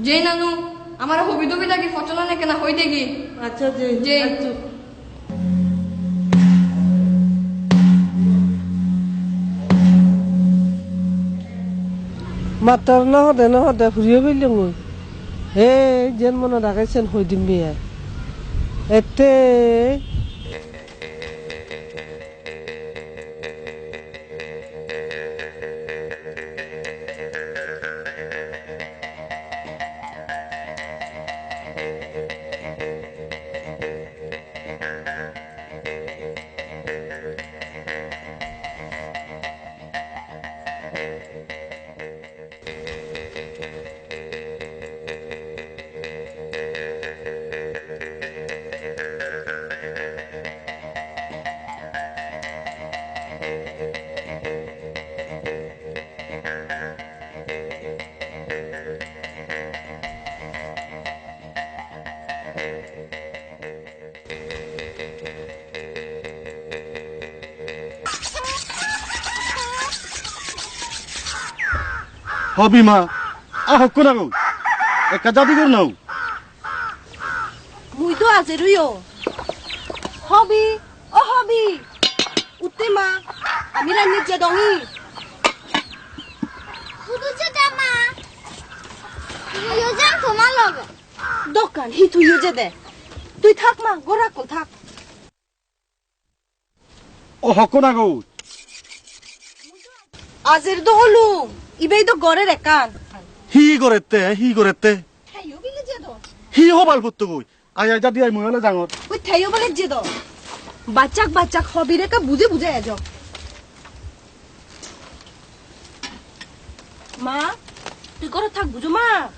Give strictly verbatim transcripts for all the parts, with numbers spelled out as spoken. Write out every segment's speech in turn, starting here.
Jei nanu, amare hobi dobi dagi focholon ekkena hoi degi. Accha, jei. Jei. Accha. Mattor no hode, no hode, puriyo pellongoi. Ei, jen monot age, sen hoi dim biya. Ette. Hobi ma, a hokkon ago, ekka jadi gor nao. Mui do ajer oiyong. Hobi, o Hobi, utte ma, ami rannit jedongi. Hudu jede ma? Muiyo jang toma loge. Dogan hi tuiyo jede? Tui thak ma, gor hakkol thak. O hokkon ago. Ajer do olung, ibey do gorer ekkan. Hi gorette, hi gorette? Theyo bile jedo. Hi hobal putto goi? Ai, ai, jadi ai, mui ole jangor. Ui, theyo bile jedo. Bachak, bachak, Hobire ekka buje buje ejo. Ma, tui gorot thak bujo ma.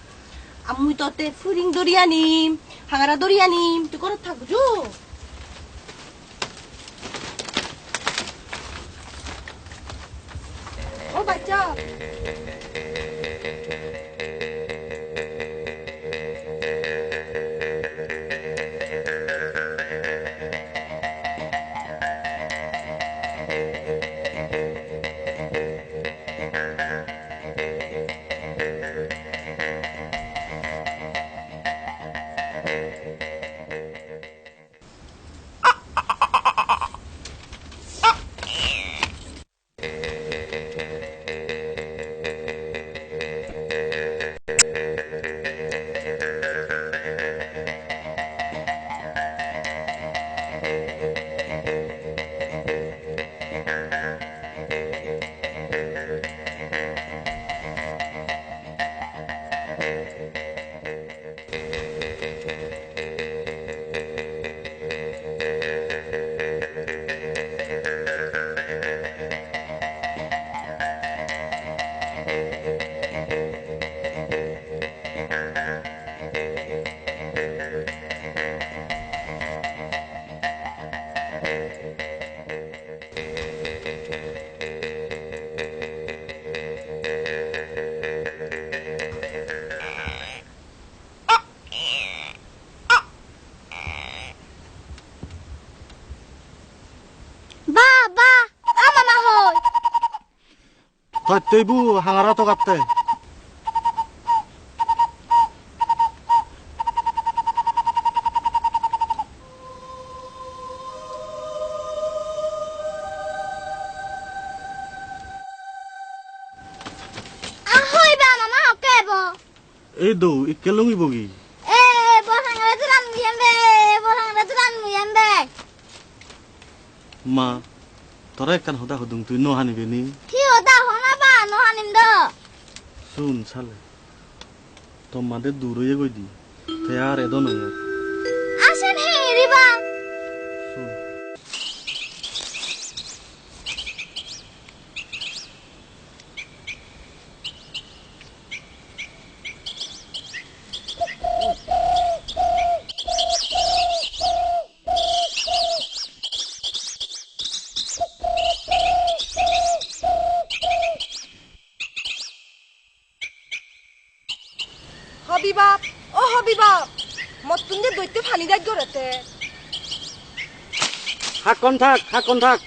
Ar mui totte puring dori anim, hangara dori anim, tui gorot thak bujo. O bachcha. Ba, ba, a mama hoi? Tottei bu hangara togatte. A hoi ba mama hokke ebo? Ei do, ikke lungi bogi. E, e, bo hangare turan mui embe, e, bo hangare turan mui embe. Ma, tore ekkan hoda hodung, tui no hanibe ni? Hi hoda hona ba, no hanim do. Sun sale. To made dur oye goi di. Te ar edo noi ar. Asen hi riba? Sun. Hobi bap, o Hobi bap, mottun je doitte pani daj gorette. Hakkon thak, hakkon thak.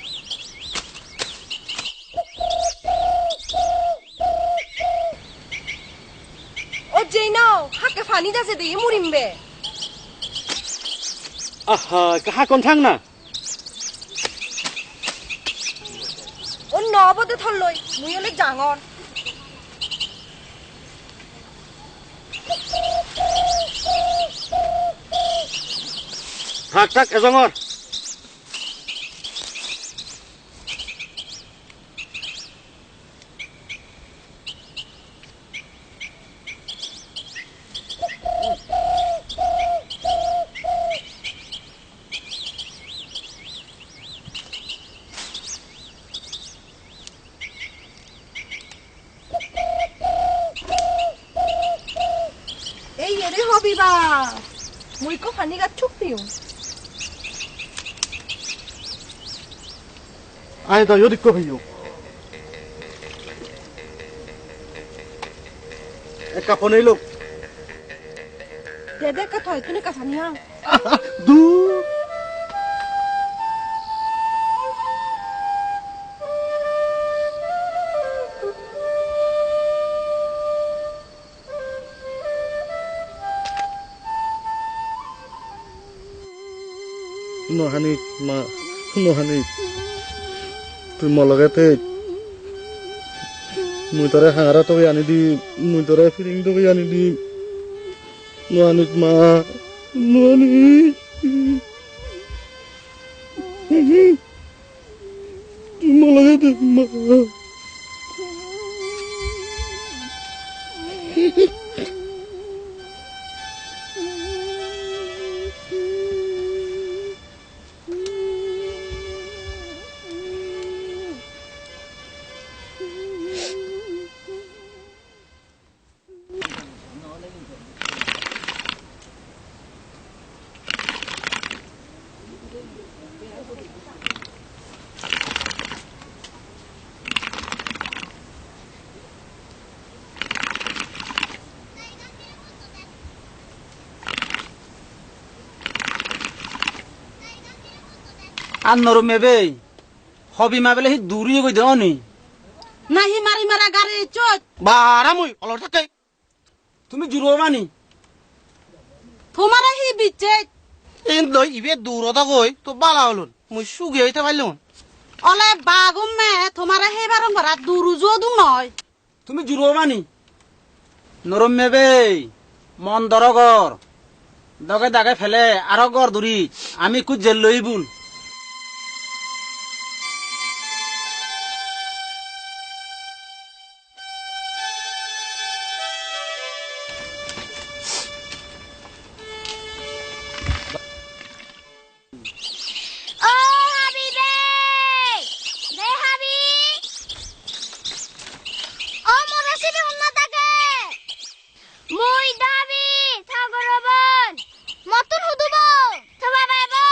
O jei no, hakke Pani dase de murim be. Aha, ekka hakkon thang na. O no obode tholloi, mui ole jangor. Thak, thak, ejongor. Ei ere hobi ba, mui ikko pani gaj thuk piyong. Ai da, iyot ikko peyo. Ekka phone elo. Dede ekka thoi, tun ekka pani hang. Du. No hanik, ma, no hanik. Tui mo loge thej. Mui tore hangara toge ani dim, mui tore piring toge ani dim. No hanik, ma, no hanik. Tui mo loge thej, ma. Ar norom ebe, hobi ma bele hi duri goi de oni? Nahi mari mara gari chot. Bara mui olor thakke. Tumi juro mani? Tomare hi bicche? En doi ibe duro da goi, to bala olon. Mui sugi oi te pailung. Ole bagum me, tomare hebar ongora duru jodung noi. Tumi juro mani? Norom ebe, mon doro gor. Doge dage pele aro gor duri. Ami ikku jelloi bul. O habi de! De habi! O moro sibe honna thage? Mui do habi, togoro bon. Mottun hudu bo? To babae bo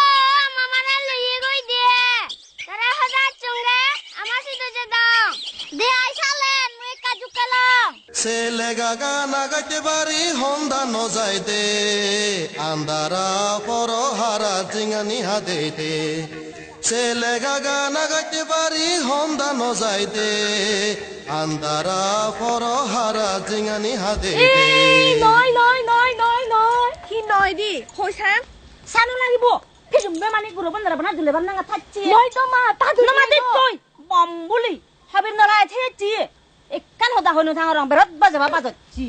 ama mare loye goi diye. Tara hoda chunge ama sidu jedong. De ai salen, mui ekka jukkelong. Sele gaga na gaite pari, honda no jaide, andara poro hara jingani hadeite. Sele gaga na gaite pari, honda no jaide, andara poro hara jingani hadeite. Ei, noi, noi, noi, noi, noi. Hi noi di? Hoi sang? Sanu lagibo. Pijum be mani guro bondora bana dule bana nga thacche. Noi to ma, ta dule no ma no. Dit koi. Bom buli. Habir nora thecche. Ekkan hoda hoi no thangorong, berot bajeba bajocchi.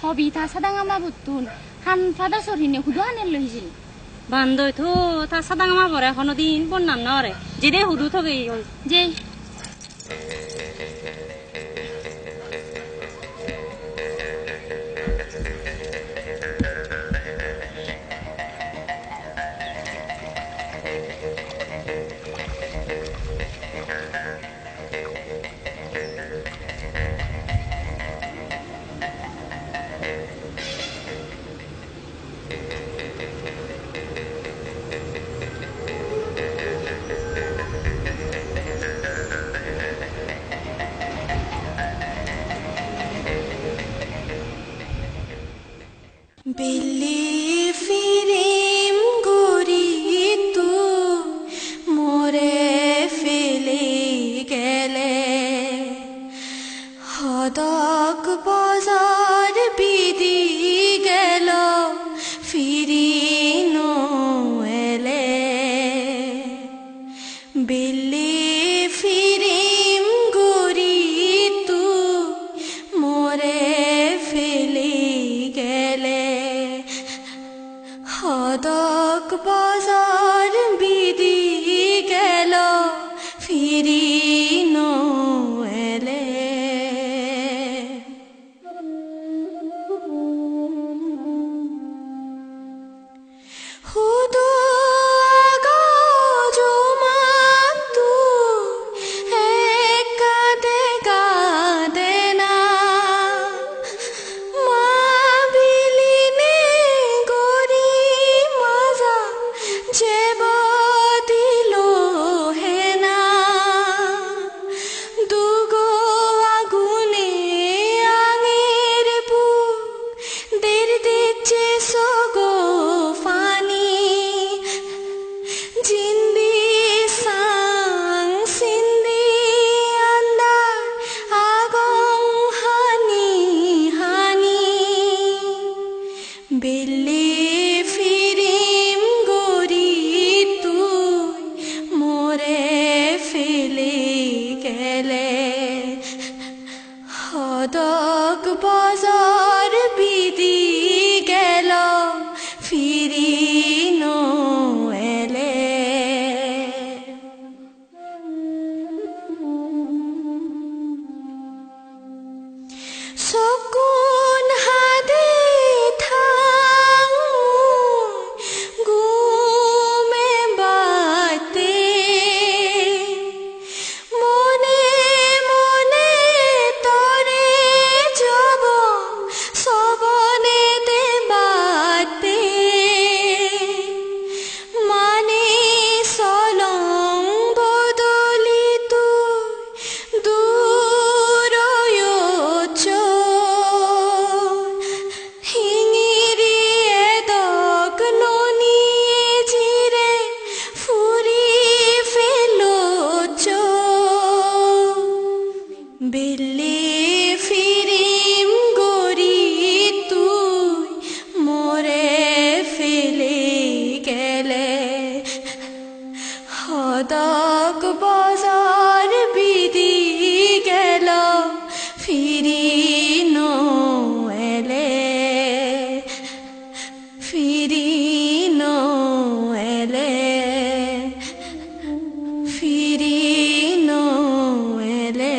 Hobi ta sadanga mabottun han pada sor hine hudu hanello hijeni. Bandoi to ta sadanga mabore honodin bonnam nw ore. Jede hudu togeyoi. Jei. Bili pirim guri tui more peli gele, hodok bojor bidi gelo piri no ele. Bili pirim guri tui more peli gele, hodok bojor bidi gelo piri no ele. Hudu ago jumattu ekka dega dena. Ma biline gori maja jebo dilo hena. Dugo agune angir buk, der dicche sogo pani. Jindi sang sindi andar agong hani hani. Bili pirim guri tui more peli gele, hodok bojor bidi gelo piri no ele. Sokkun hadi thang mui gume batte, mone mone tore jobo sobone de batte. Mani solong bodoli tui dur oyochoi. Hingiri edok noni jire puri pelochoi. Bili pirim guri tui more peli gele, hodok bojor bidi gelo piri no ele. Piri no ele, piri no ele.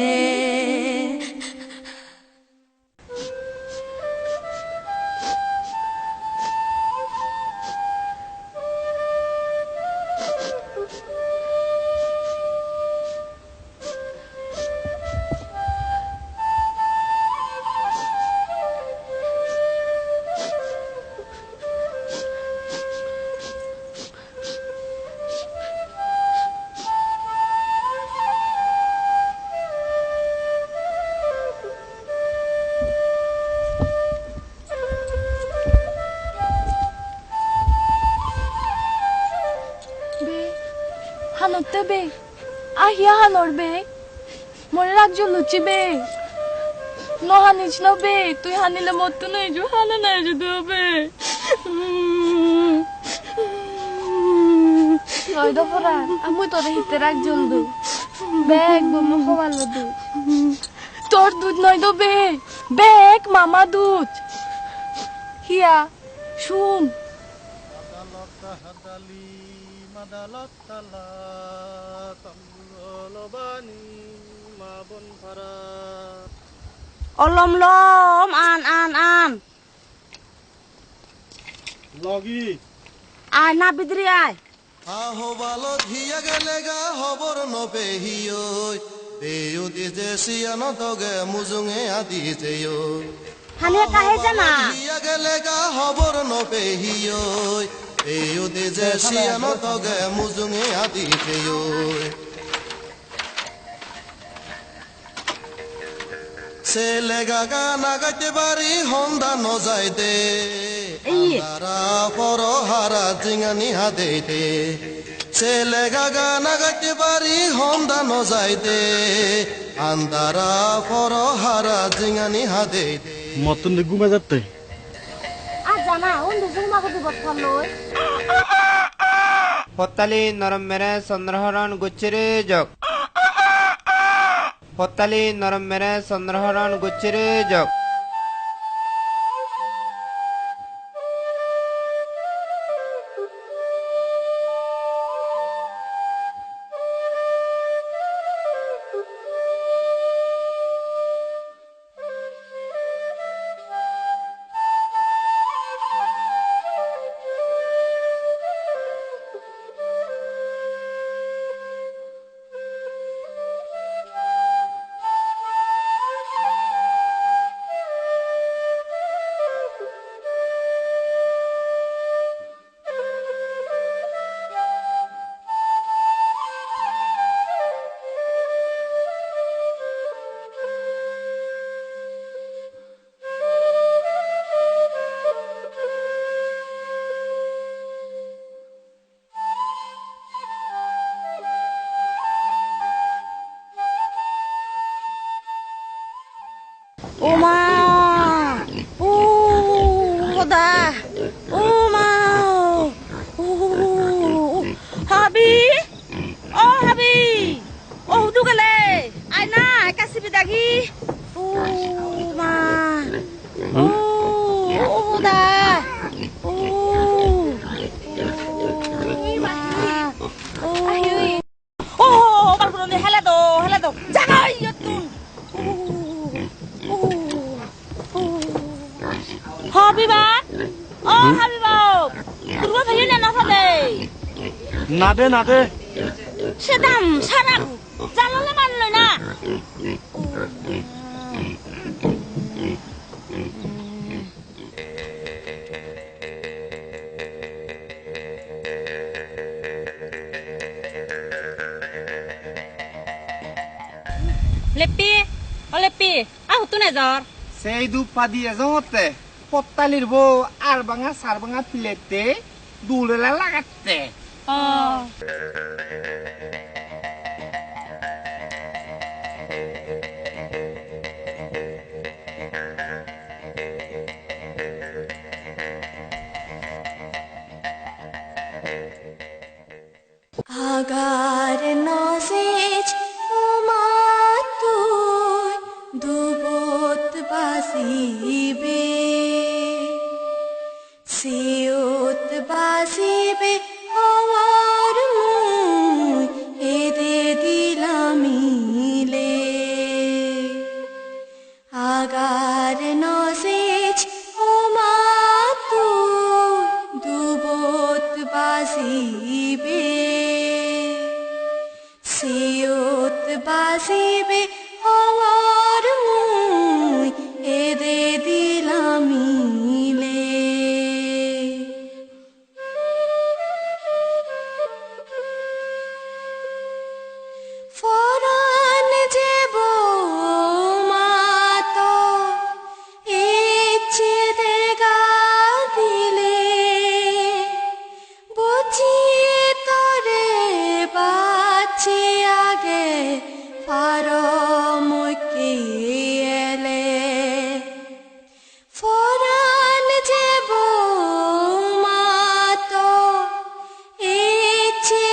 Be, hanotte be? Ahi ahanor be? More rajjo lucche be? No hanis no be? Tui hanile mottun eju hana na eju do be? Noi do pora, a mui tore hitte rajjong do. Bek bo mo hoballo do. Tor dud noi do be, bek mama dud. Hiya, sun. Olom lom, an, an, an. Logi. Ai na bidire ai. Ahobalot hiya gelega hobor no pe hiyoi. Beyudi je siyano doge mujunge adi jeyoi. Hani ekka hei jana. Hiya gelega hobor no pe hiyoi. Beyudi je siyano doge mujunge adi jeyoi. Se legagan agatte bari honda no jaide. Ei. Andara poro hara jingani hadeide. Se legagan agatte bari honda no jaide. Andara poro hara jingani hadeide. Mottun di gume jatte. Ar jana, undi juma gudi bottaloi. Pottali norommere Chandrohoron gochchire jok. Pottali norommere Chandrohoron gochchire jok. O ma! O hoda! O ma! O, habi! O habi! O hudu gele? Ai na, ekka sibi dagi. O ma! O, o hoda! O! O ma! O! O, o, o, balkuroni hele do, hele do. Jaga iyottun. Habiba? O, Habiba. Kurbo pheyi ne no sade? Nade, nade. Sedam, sarabu. Jalole manloi na. Leppi, o Leppi, a huttun ejor? Sei dup padi ejongotte, pottalir bo ar banga sar banga pilette dulela lagatte. Oh. Agar no jej o ma tui dubot bajibe. Siyot bajibe hobor mui ede dilam ile. Agar no jej o ma tui dubot bajibe. Siyot bajibe hobor mui ede dilam ile. Poran jebo ma to ecche dega dile. Bujji tore bacche age paro mui ki ele. Poran jebo ma to ecche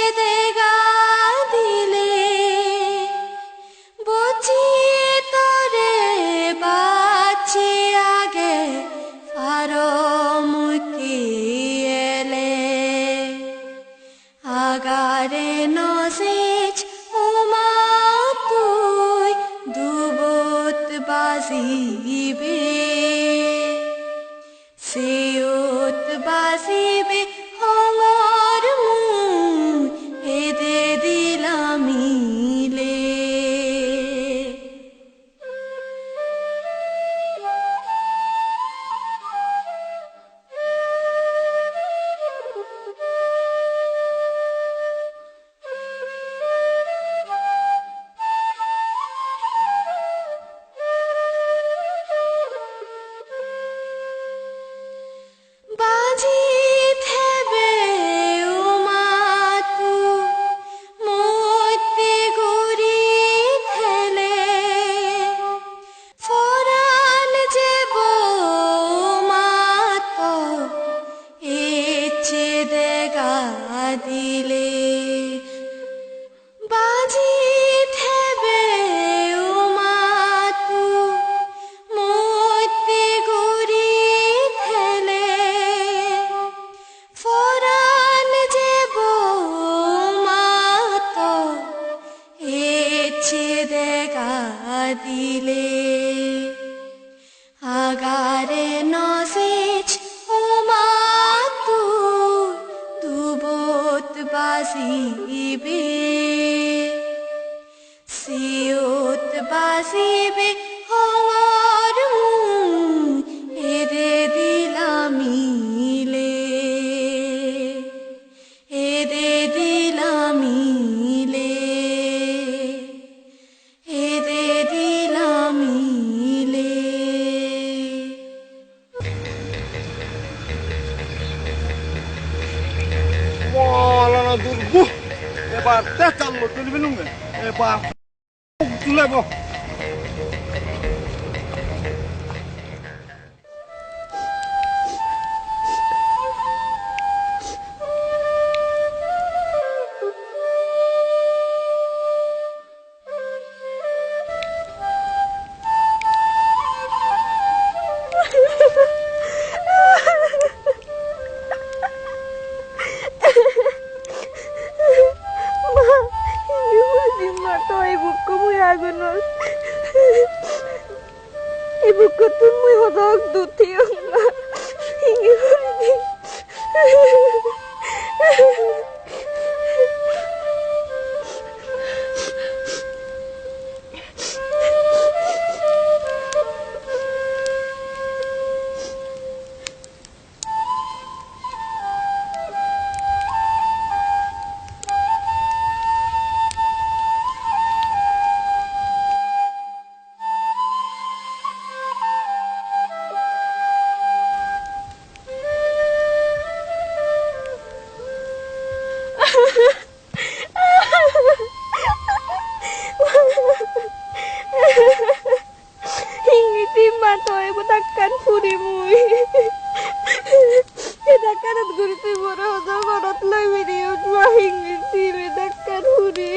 Chedega dile agare no sej o ma tu dubot bajibe. Siyot bajibe hongor mui ede dilam ile, ede dilam ile, ede dilam ile. Walana durbu, ebar te challo tuli bilunge, ebar tule bo. Ma, hingi guri dim ma, to ei bukko mui agonor. Ei bukkottun mui hodok dut heyong ma. Hingi guri dim. Hingi dim ma, to ebot ekkan puri mui. Edakkanot guri tui more hodo gorot loi bereyot ma, hingi dim edakkan puri.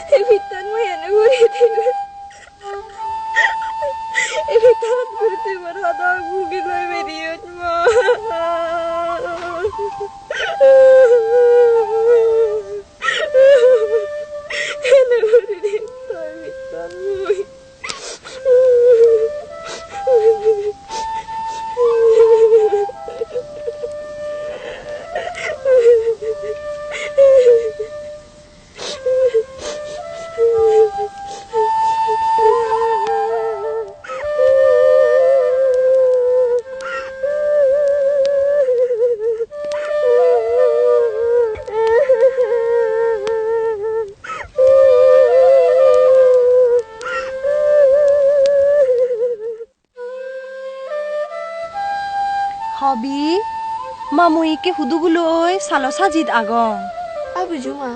Ei pittan mui ene guri dibe. Ei pittan guri dibar hoda bugi loi beriyot ma. Hobi, ma mui ikke hudugulo oi salo sajit agong. Oi buju ma.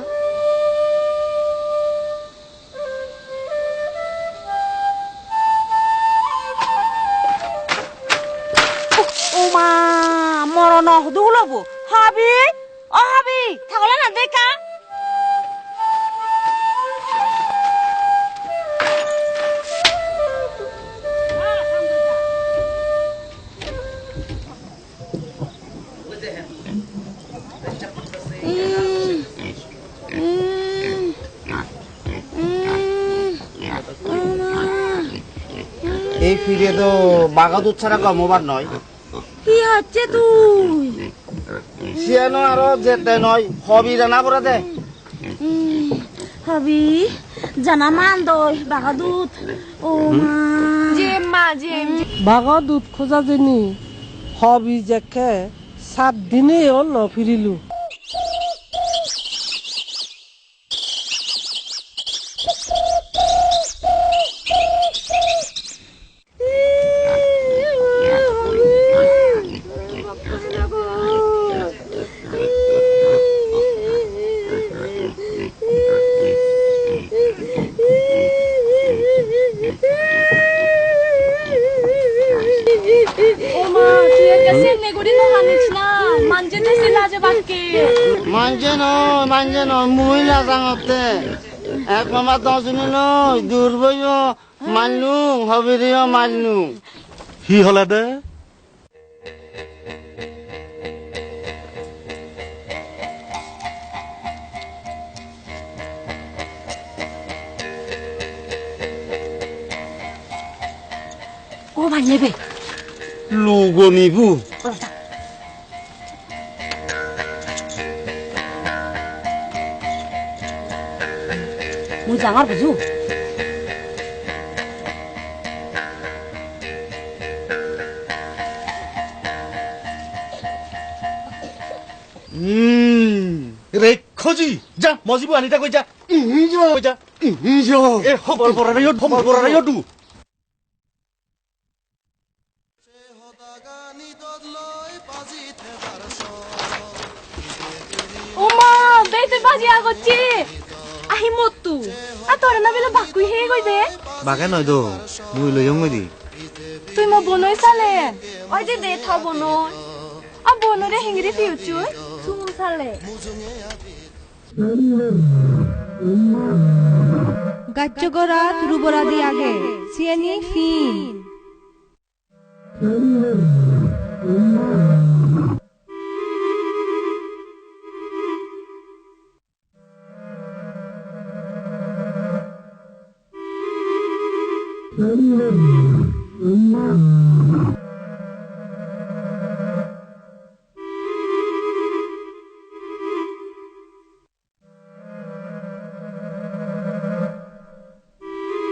O ma, morono hudugulo bo. Hobi, o Hobi, thagolan ande ekka. Ei pire do bago dut sara gom obar noi. Hi hocche tui? Siyano aro jette noi, Hobi rana pore de. Hmm, Hobi, Jana mandoi bagodut. O ma. Jemma, jem, jem. Bagodut khoja jeni hobi jekke sat dine o no phirilu. O ma, tui ekka senne guri no hanis na, manje desi laje bakke. Manje noi, manje noi, mui lajangotte. Ek mama dos dine noi, dur boyo, mallung, hobireyo mallung. Hi holede? O bhai nebe. Lugonibu. Mui jangor buju. Hmm, rekhoji, ja, mojibu ani ta koi ja. Ihi jo. Koi ja, ihi jo. E, hobor porare yo, hobor porare yo du. O ma, bete baji agocche. Ahi mottu. A tore na bele bakkui he goi de? Bage noi do, mui loyong goi di. Tui mo bonoi sale. Oi de de tho bonoi. A bonore hingiri piuchui. Sumu sale. Gaccho gorat ruboradi age, siyeni pin.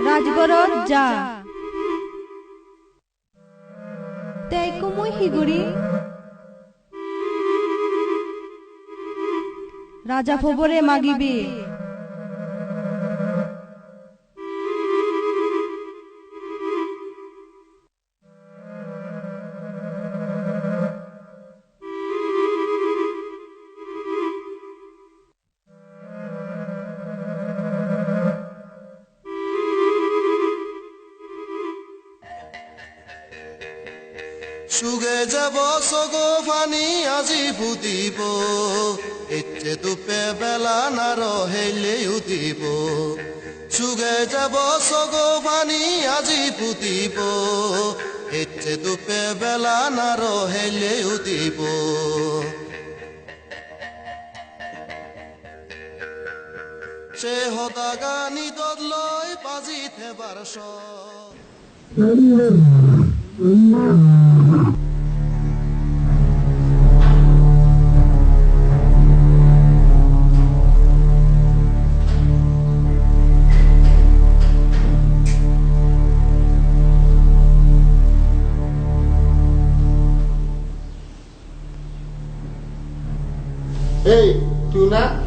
Rajgorot ja. Te ikko mui hi guri? Raja pobore magibi. Suge jebo sogo pani aji pudibo, ecche duppe belan aro heille udibo. Suge jebo sogo pani aji pudibo, ecche duppe belan aro heille udibo. Se hodagani dodloi baji thebar sot. Ei, tui na?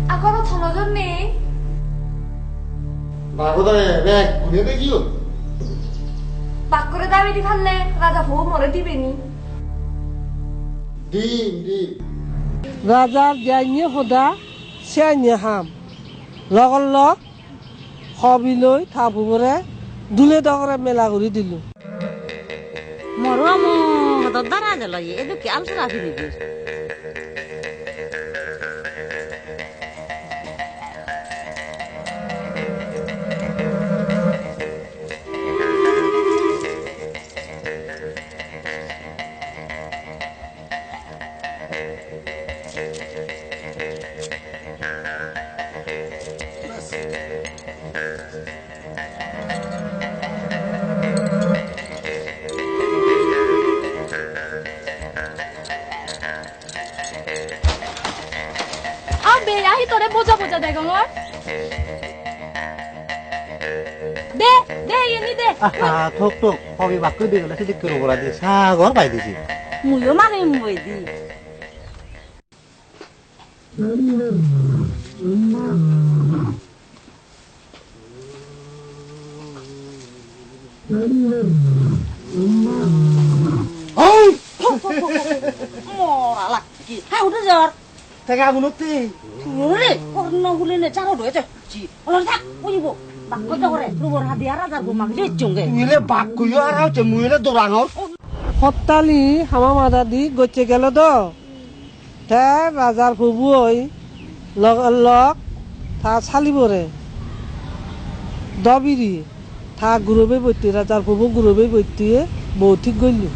Akoro tono jon nei? Bagodore bek gune de giyo. Bakkore dabi di palle, raja po more dibe ni. Dim, dim. Rajar janye hoda, sanye ham. Logor log. Hobi loi ta pubore dule dogore mela guri dilo. Moro amo hodor dara jelo ye, edokke alsora pini dir. Abe, ahi tore boja boja degongor. De, de, iyeni de. Aha, thok thok, hobi bakko de gele sedik guri gora di, sagor pai disi. Muiyo mangim boi di. Oi! Mora lakki. Ha, ude jor. Tega gunotte. Ore, korno hulene charo doye je. Ji, olor thak, oibo. Bakko jogore, rubor hadi ar rajar buma gije ecchonge. Tui le bakko yo ara hocche, mui le dorangor. Hottali hama madadi gocche gelo do. Te rajar pubu oi log, log ta salibore dobiri ta gurobe boitte, rajar pubu gurobe boitte bo thik golle.